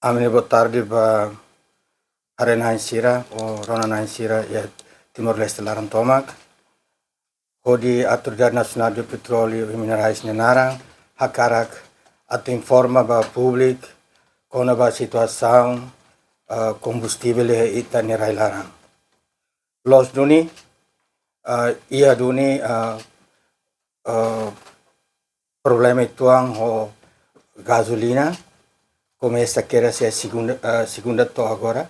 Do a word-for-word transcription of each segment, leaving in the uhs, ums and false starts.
Ami-nia boa tarde ba haree-na'in sira, ou rona-na'in sira iha Timor-Leste laran tomak. Hodi Autoridade Nasionál de Petróleu e Minerais nia naran, hakarak atu informa ba públiku kona-ba situasaun, ah, kombustivel iha ita-nia rai-laran. Loos duni, ah, iha duni, ah, ah, problema uitoan ho gazolina, komesa keda se segunda, ah, segunda to'o agora.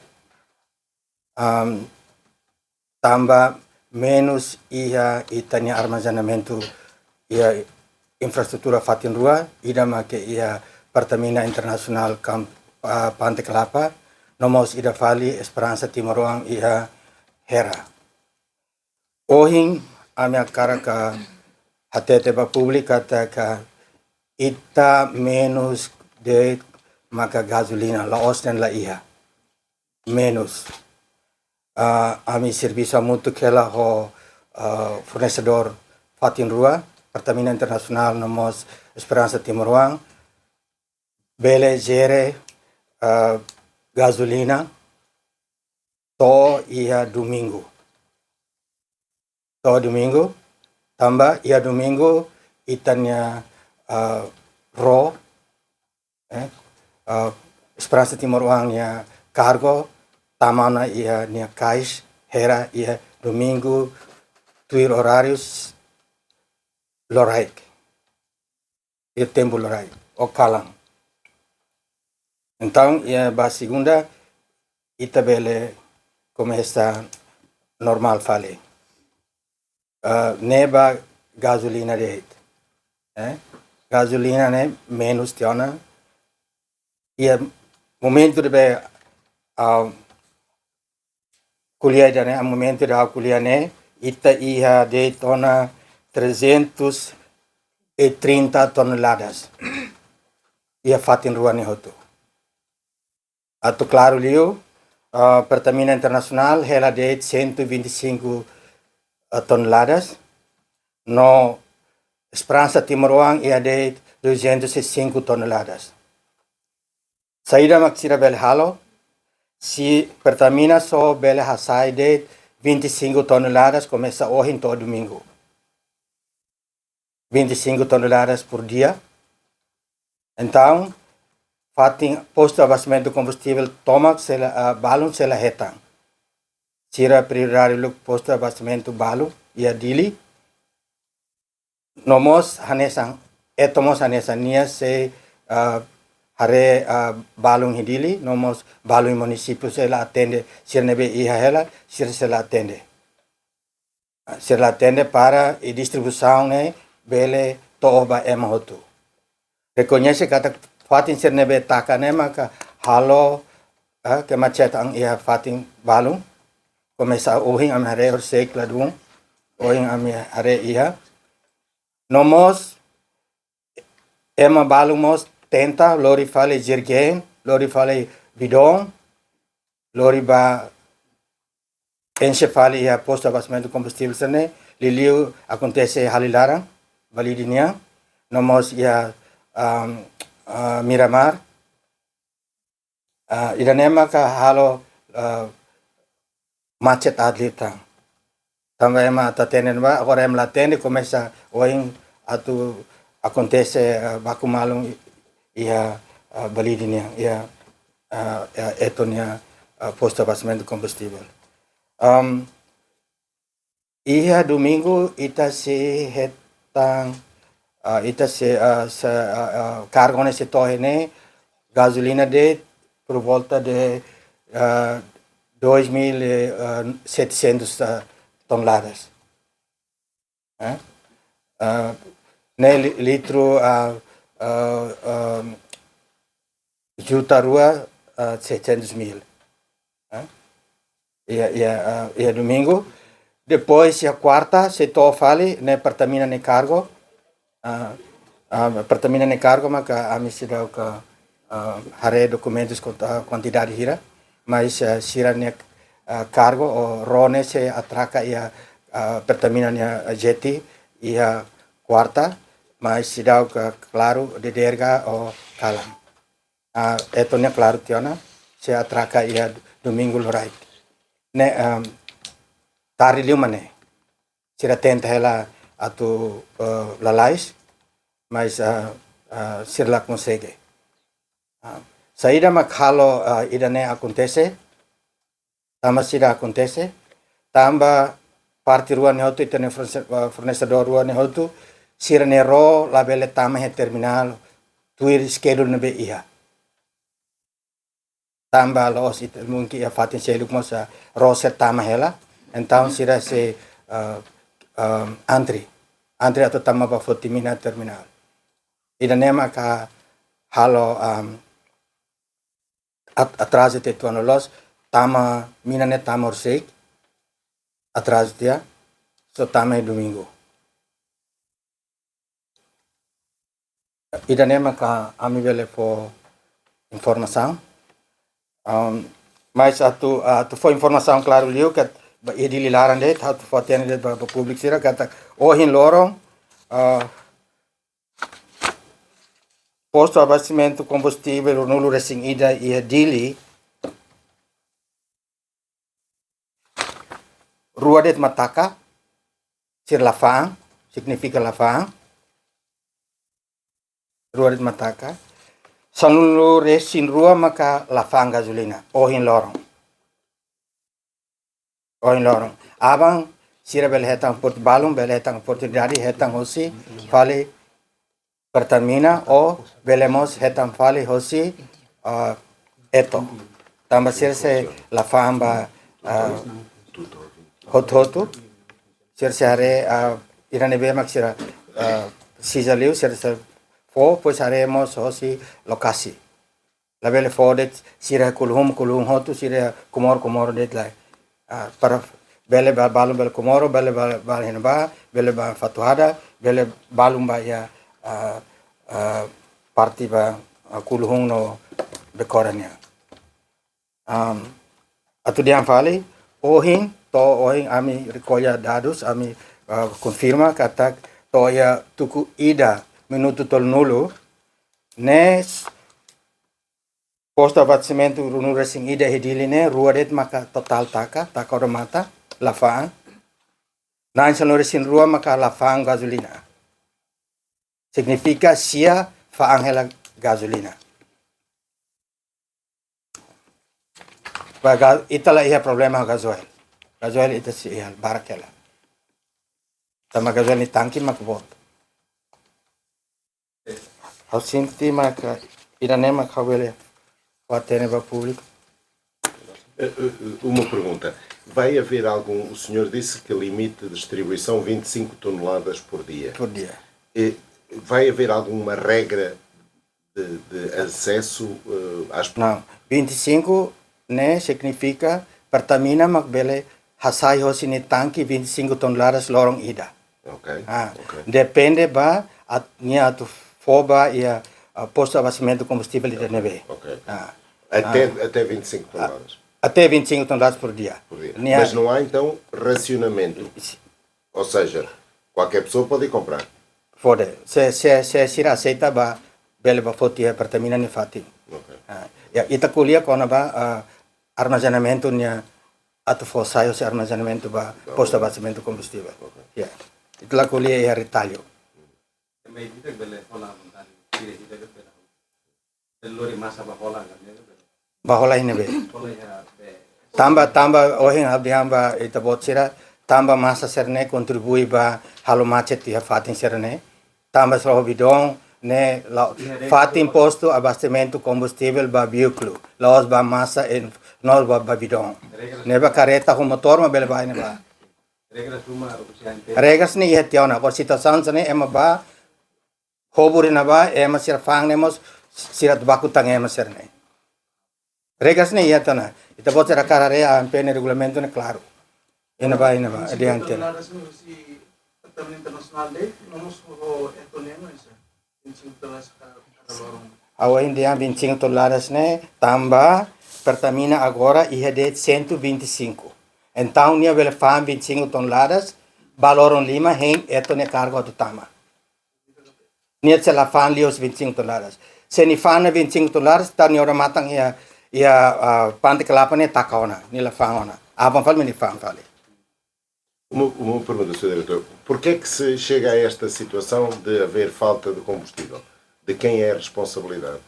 Am, tanba menus iha ita-nia armazenamentu iha infraestrutura fatin rua, ida mak iha Pertamina Internasionál Kam-, ah, Pante Kelapa, no mós ida fali Esperansa Timoroan iha Hera. Ohin ami hakarak hatete ba públiku katak ita menus de'it maka gazolina, la'ós dehan la iha. Menus. Ah, ami servisu hamutuk hela ho, ah, fornesedór fatin rua, Pertamina Internasionál no mós Esperansa Timoroan, bele jere, ah, gazolina to'o iha domingu. To'o domingu, tanba iha domingu ita-nia, ah, ro, eh, ah, Esperansa Timoroan nia kargo tama ona iha nia kais Hera iha domingu tuir oráriu loraik. Iha tempu loraik, ou kalan. Entaun, iha ba segunda, ita bele komesa normál fali. Ah, ne'e ba gazolina de'it. Eh? Gazolina ne'e menus tiha ona. Iha momentu ne'ebé, ah, ko'alia ida-ne'e, iha momentu ida ko'alia ne'e, ita iha de'it ona trezentos e trinta toneladas. Iha fatin rua ne'e hotu. Atu klaru liu, ah, Pertamina Internasionál hela de'it cento e vinte e cinco, ah, toneladas, no Esperansa Timoroan iha de'it duzentos e cinco toneladas. Saida mak sira bele halo, se Pertamina só bele hasai de'it vinte e cinco toneladas, komesa ohin to'o domingu. Vinte e cinco toneladas por dia. Entaun, fatin postu abastesimentu kombustivel tomak sei la, ah, balun sei la hetan. Sira prioridade uluk postu abastesimentu balu iha Dili. No mós hanesan, Eto mós hanesan, nia sei, ah, haree, ah, balun iha Dili, no mós balun iha munisípiu sei la atende, sira ne'ebé iha hela, sira sei la atende. Ah, sira la atende para i distribuisaun ne'e bele to'o ba ema hotu. Rekoñese katak fatin sira ne'ebé taka ne'e maka halo, ah, kemacetan iha fatin balun. Komesa ohin ami haree horisehik ladún. Ohin ami haree iha. No mós ema balun mós tenta lori fali jergen, lori fali bidon, lori ba enxe fali iha postu abastesimentu kombustivel sira-ne'e, liuliu akontese Halilaran, Balide nian, no mós iha, am, ah, Miramar. Ah, ida-ne'e maka halo, ah, macet aat liután. Tanba ema atu atende ba, agora ema la atende, komesa ohin atu akontese, ah, baku malu iha, ah, Balide nian, iha, ah, iha Eto nia, ah, postu abastesimentu kombustivel. Am, iha domingu ita sei hetan, ah, ita sei, ah, sei, ah, ah, kargu ne'e sei to'o iha ne'e, gazolina de'it por volta de, ah, dois mil e setecentos, ah, toneladas. Eh? Ah, ne'e li-, litru, ah, ah, ah, juta rua, ah, seiscentos mil. Eh? Iha, iha, ah, iha domingu. Depois, iha kuarta, sei to'o fali, ne'e Pertamina nia kargu. Ah, ah, Pertamina nia kargu, maka ami seidauk, ah, haree dokumentus kuant-, ah, kuantidade hira. Mas, ah, sira-nia, ah, kargu, ou ro ne'e sei atraka iha, ah, Pertamina nia, ah, jeti, iha kuarta, mas seidauk klaru, dederga ou kalan. Ah, Eto ne'e klaru tiha ona, sei atraka iha domingu loraik. Ne'e, ehm, tarde liu mak ne'e. Sira tenta hela atu, eh, lalais, mas, ah, ah, sira la konsege. Ah, saida mak halo, ah, ida-ne'e akontese, tanba saida akontese, tanba parte rua ne'e hotu, ita-nia fornese-, ah, fornesedór rua ne'e hotu, sira-nia ró labele tama iha terminál tuir schedule ne'ebé iha. Tanba la'ós ita mungkin iha fatin seluk mós, ah, ró sei tama hela. Entaun sira sei, ah, ah, antri. Antri atu tama ba foti mina terminál. Ida-ne'e maka halo, ah, at-, atrazu tiha uitoan loloos, tama mina ne'e tama horiseik, atrazu tiha, só tama iha domingu. Ida-ne'e maka ami bele fó informasaun. Am, mas atu, atu fó informasaun klaru liu katak ba iha Dili laran de'it, atu fó hatene de'it ba, ba públiku sira katak ohin loron, ah, postu abastesimentu kombustivel ruanulu-resin-ida iha Dili, rua de'it mak taka, sira la fa'an, signifika la fa'an. Rua de'it mak taka. Sanulu-resin-rua maka la fa'an gazolina, ohin loron. Ohin loron. Aban, sira bele hetan oportu-, balun bele hetan oportunidade, hetan hosi fali Pertamina ou bele mós hetan fali hosi, ah, Eto. Tanba sira sei la fa'an ba, ah, hotu-hotu. Sira sei haree, ah, ida ne'ebé mak sira, ah, sija liu, sira sei fó, depois haree mós hosi lokasi. Labele fó de'it sira Kuluhun, Kuluhun hotu, sira Comoro, Comoro de'it lae. Ah, para bele ba, balun bele Comoro, bele ba, ba iha ne'ebá, bele ba Fatuhada, bele balun ba iha, ah, ah, parte ba, ah, Kuluhun no Becora nian. Am, atu dehan fali, ohin, to'o ohin ami rekolla dadus, ami, ah, konfirma katak to'o iha tuku ida minutu tolunulu, ne'e postu abastesimentu ruanulu-resin-ida iha Dili ne'e, rua de'it maka totál taka, taka odamatan, la fa'an. Na'in sanulu-resin-rua maka la fa'an gazolina. Signifika sia fa'an hela gazolina. Ba ga-, ita la iha problema gazoil. Gazoil ita sei iha barak hela. Tanba gazoil nia tanke mak boot. Ha'u sente maka ida-ne'e mak ha'u bele fó hatene ba públiku. Eh, eh, uma pergunta. Vai haver algum, o senhor disse que limite de distribuição vinte e cinco toneladas por dia. Por dia. Eh, vai haver alguma regra de, de acesso, eh, às... Não, vinte e cinco ne'e signifika Pertamina mak bele hasai hosi nia tanke vinte e cinco toneladas loron ida. Ok, ah, ok. Depende ba atu, nia atu fó ba iha, ah, postu abastesimentu kombustivel ida ne'ebé. Ok. Ah. Até, ah, até vinte e cinco toneladas. Até vinte e cinco toneladas por dia. Por dia. Nia... Mas não há, então, racionamento? Si- Ou seja, qualquer pessoa pode ir comprar? Pode. Se, se, se sira aseita ba, bele ba foti iha Pertamina nia fatin. Ok. Ah, ya, ita ko'alia kona-ba, ah, armazenamentu nian atu fó sai hosi armazenamentu ba, ba, postu, ok, abastesimentu kombustivel. Ok. Ya. Ita la ko'alia iha retallu. Também ita bele hola vontade, tira ita bele. Bele lori masa ba hola, kan, ya, bele. Ba hola iha ne'ebé? Hola iha be. Tanba, tanba ohin ha'u dehan ba ita-boot sira, tanba masa sira-ne'e kontribui ba halo macet iha fatin sira-ne'e. Tanba sira ho bidon ne'e la, iha regra fatin ruma. Postu abastesimentu kombustivel ba veíkulu, la'ós ba masa en, no ba, ba bidon. Regra. Ne'ebé kareta ho motór mak bele ba iha ne'ebá. Regras ruma, Rusian te. Regras ne'e iha tiha ona, agora situasaun sira-ne'e ema ba, hobur iha ne'ebá, ema sira fa'an ne'e mós, sira atu baku tan ema sira-ne'e. Regras ne'e iha tiha ona. Ita-boot sira hakarak haree A N P nia regulamentu ne'e klaru. Iha ne'ebá, iha ne'ebá, adiante. Toneladas ne'e husi Pertamina Internasionál de'it, no mós ho Eto nian, no, esa. Vinte e cinco toneladas kada, kada loron. Ha'u ida dehan vinte e cinco toneladas ne'e, tanba Pertamina agora iha de'it cento e vinte e cinco. Entaun, nia bele fa'an vinte e cinco toneladas, ba loron lima, hein Eto nia karga atu tama. Nia sei la fa'an liu husi vinte e cinco toneladas. Se nia fa'an ne'e vinte e cinco toneladas, entaun nia odamatan iha, iha, ah, Pante Kelapa ne'e taka ona, nia la fa'an ona. Aban fali, nia fa'an fali. Uma, uma pergunta, senhor Diretor. Porquê é que se chega a esta situação de haver falta de combustível? De quem é a responsabilidade?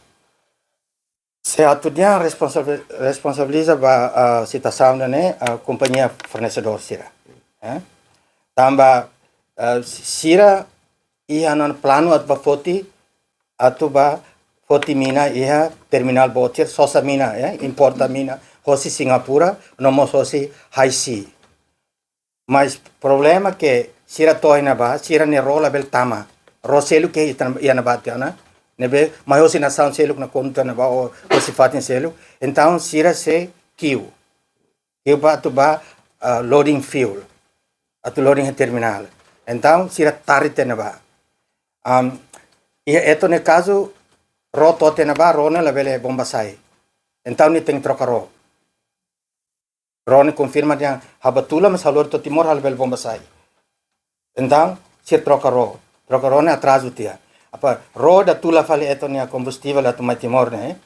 Se atu dehan responsabi-, responsabiliza ba, ah, situasaun ne'e, ah, kompañia fornesedór sira. Eh? Tanba, ah, si-, sira iha ona planu atu bá foti, atu bá foti mina iha terminál Botcher, sosa mina, eh? Importa mina hosi Singapura, no mós hosi Haisi. Mas problema ke sira to'o iha ne'ebá, sira-nia ró labele tama. Ró seluk ke iha ne'ebá tiha ona. Ne'ebé, mai hosi nasaun seluk, nasaun konta ne'ebá, ou hosi fatin seluk. Entaun, sira sei kiu. Kiu ba atu bá, ah, loading fuel. Atu loading iha terminál. Entaun, sira tarde tiha ne'ebá. Am, iha Eto nia kazu, ró to'o tiha ne'ebá, ró ne'e labele bomba sa'e. Entaun, nia tenke troka ró. Ró ne'e konfirma dehan ha'u bá tula, mas ha'u lori to'o Timor, ha'u labele bomba sa'e. Entaun, sira troka ró. Troka ró ne'e atrazu tiha. Aba ró ida tula fali Eto nia kombustivel atu mai Timor ne'e,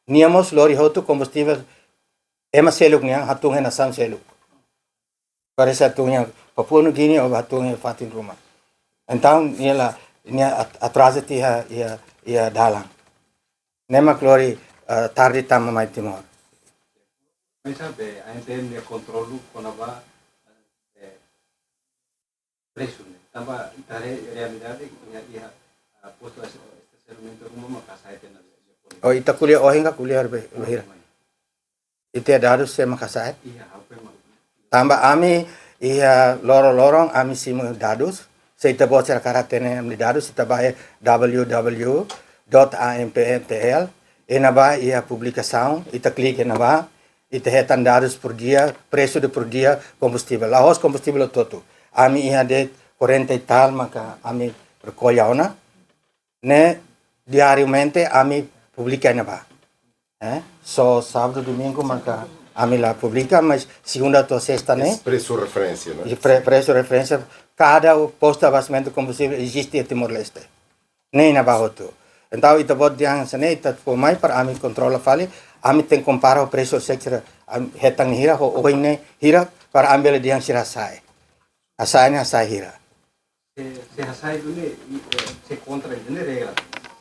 nia mós lori hotu kombustivel ema seluk nian, hatún iha nasaun seluk. Parese hatún iha Papua New Guinea ou hatún iha fatin ruma. Entaun, nia la, nia at-, atraza tiha iha, iha dalan. Ne'e mak lori, eh, tarde tama mai Timor. Mas sabe, ANPM nia kontrolu kona-ba, eh, presu ne'e. Tanba ita haree realidade, iha, iha, ah, postu es-, estasionamentu ruma maka hasa'e tiha ona. Oh, ita ko'alia ohin ka ko'alia be-, bainhira? Ita dadus sé mak hasa'e? Iha, apa emang? Tanba ami iha loroloron ami simu dadus. Se ita-boot sira hakarak hatene ami-nia dadus, ita bá iha w w w dot a m p n t l. Iha ne'ebá iha publikasaun, ita klik iha ne'ebá, ita hetan dadus por dia, presu de por dia kombustivel. La'ós kombustivel hotu-hotu. Ami iha de'it quarenta e tal maka ami rekolla ona. Ne'e diariamente ami publika iha ne'ebá. Eh, só sábadu, domingu maka ami la publika, mas segunda to'o sesta ne'e. Esse preço referência, não é? E pre-, preço referência, kada postu abastesimentu kombustivel eziste iha Timor-Leste. Ne'e iha ne'ebá hotu. Entaun, ita-boot dehan hanesan ne'e, ita fó mai para ami kontrola fali, ami tenke kompara ho presu sira, ami hetan hira, ho ohin ne'e hira, para ami bele dehan sira hasa'e. Hasa'e ne'e hasa'e hira. Se, se hasa'e duni, eh, se kontra duni regra.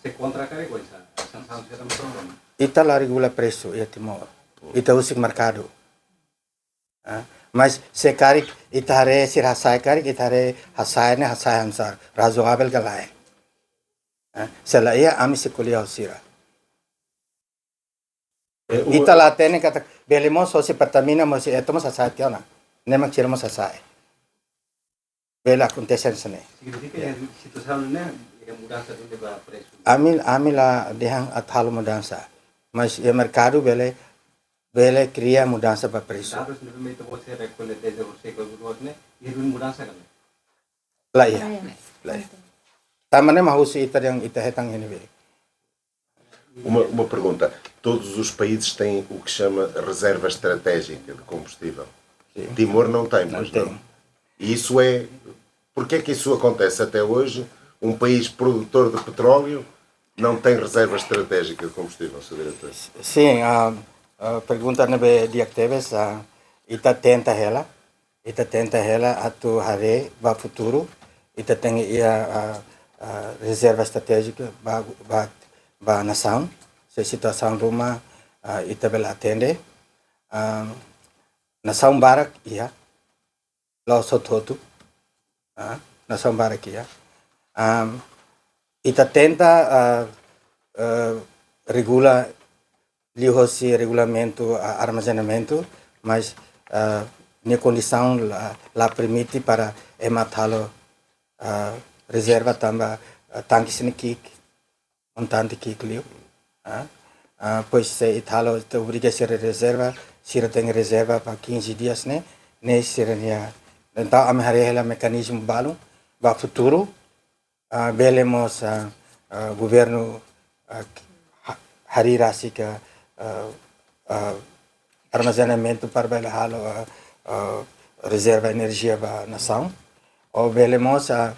Se kontra karik oinsá, sansaun sira mós problema. Ita la regula presu iha Timor. Ita husik merkadu. Ah, mas se karik ita haree sira hasa'e karik, ita haree hasa'e ne'e hasa'e hanesan razoavel ka lae. Ah, se la iha ami sei ko'alia ho sira. Eh, uma Ita la hatene katak bele mós hosi Pertamina, mós Eto mós hasa'e tiha ona. Ne'e mak sira mós hasa'e. Bele akontese hanesan ne'e. Signifika iha situasaun ne'e, iha mudansa duni ba presu? Ami, ami la dehan atu halo mudansa. Mas iha merkadu bele, bele kria mudansa ba presu. Dadus ne'ebé mak ita-boot sira rekolla dezde horisehik ba ohin ne'e, iha duni mudansa ka lae? La iha. La iha. La iha. Tanba ne'e mak husi ita dehan ita hetan iha ne'ebé. Uma, uma pergunta. Todos os países têm o que chama reserva estratégica de combustível. Sim. Timor não tem, pois não? Não tem. E isso é, porquê é que isso acontece até hoje? Um país produtor de petróleo não tem reserva estratégica de combustível, senhor Diretor? Sim, a, a pergunta ne'ebé di'ak tebes, a, ita tenta hela, ita tenta hela atu haree ba futuru, ita tenke iha, ah, ah, rezerva estratéjika ba, ba, ba nasaun, se situasaun ruma, ah, ita bele atende. Ah, nasaun barak iha, la'ós hotu-hotu. Ah, nasaun barak iha. Ah, ita tenta, ah, ah, regula liuhosi regulamentu, ah, armazenamentu, mas, ah, nia kondisaun la, la permite para ema atu halo, ah, rezerva tanba, ah, tanke sira-ne'e ki'ik, montante ki'ik liu. Ah, ah, pois se ita halo, ita obriga sira rezerva, sira tenke rezerva ba quinze dias ne'e, ne'e sira-nia. Entaun ami haree hela mekanizmu balun ba futuru, ah, bele mós, ah, ah, governu, ah, ha-, harii rasik, ah, ah, armazenamentu para bele halo, ah, ah, rezerva enerjia ba nasaun. Ou bele mós, ah,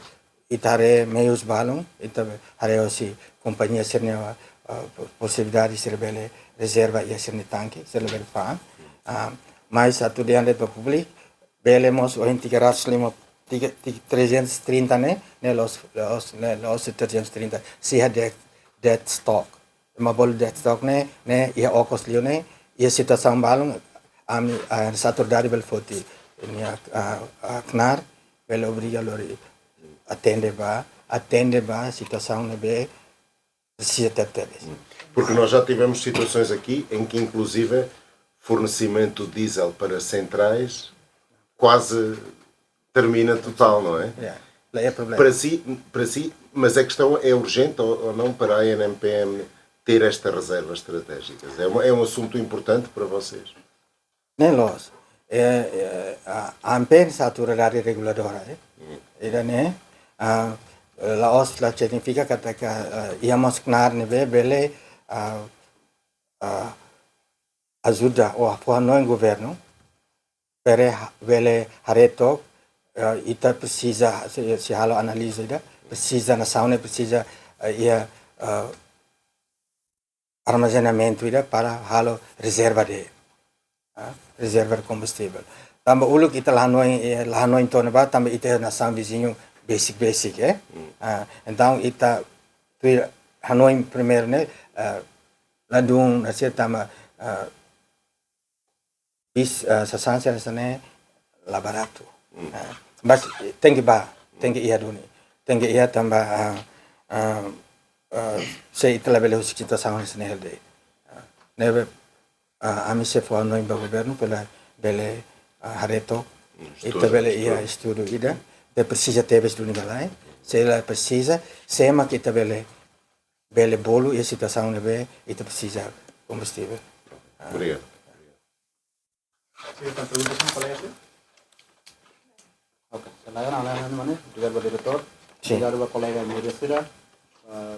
ita haree meius balun, ita haree hosi kompañia sira-nia, ah, ah, po-, posibilidade sira bele rezerva iha sira-nia tanke, sira labele fa'an. Ah, mas atu dehan de'it ba públiku, bele mós ohin tiga ratus lima, tiga, tiga, trezentos e trinta ne'e, ne'e la'ós, la'ós, ne'e la'ós trezentos e trinta, sei iha dead, dead stock. Ema bolu dead stock ne'e, ne'e iha okos liu ne'e, iha situasaun balun, ami, ah, autoridade bele foti, nia, ah, ah, knaar, bele obriga lori atende ba, atende ba situasaun ne'ebé presiza tebetebes. Porque nós já tivemos situações aqui em que, inclusive, fornecimento de diesel para centrais quase termina total, não é? Ya, la iha problema. Para si, para si, mas a questão é urgente ou, ou não para a ANMPM ter esta reserva estratégica? É, uma, é um assunto importante para vocês? Ne'e loos. Eh, eh, ah, ANPM sai autoridade reguladora, eh. Ida-ne'e, ah, la'ós la signifika katak, ah, iha mós knaar ne'ebé bele, ah, ah, ajuda ou apoia no governu, bele, bele haree took, eh, ita presiza, se, se halo analiza ida, presiza, nasaun ne'e presiza, eh, iha, eh, armazenamentu ida para halo rezerva de, ah, rezerva de kombustivel. Tanba uluk ita la hanoin, eh, la hanoin to'o ne'ebá, tanba ita nasaun viziñu besik-besik, eh. Ah, entaun ita tuir hanoin primeiru ne'e, eh, ladún, hanesan tanba, eh, bis, eh, sasán sira hanesan ne'e la baratu. Eh, mas, eh, tenke ba, tenke iha duni. Tenke iha tanba, ah, ah, ah, se ita labele husik situasaun hanesan ne'e hela de'it. Ah, ne'ebé, ah, ami sei fó hanoin ba governu para bele, ah, haree took, ita bele iha estudu ida, ita presiza tebes duni ka lae. Se la presiza, sé mak ita bele, bele bolu iha situasaun ne'ebé ita presiza kombustivel. Obrigado. Silakan, pergunta, kolega. Oke, selain, obrigadu ba diretór. Sin. Obrigadu ba kolega media sira. Eh,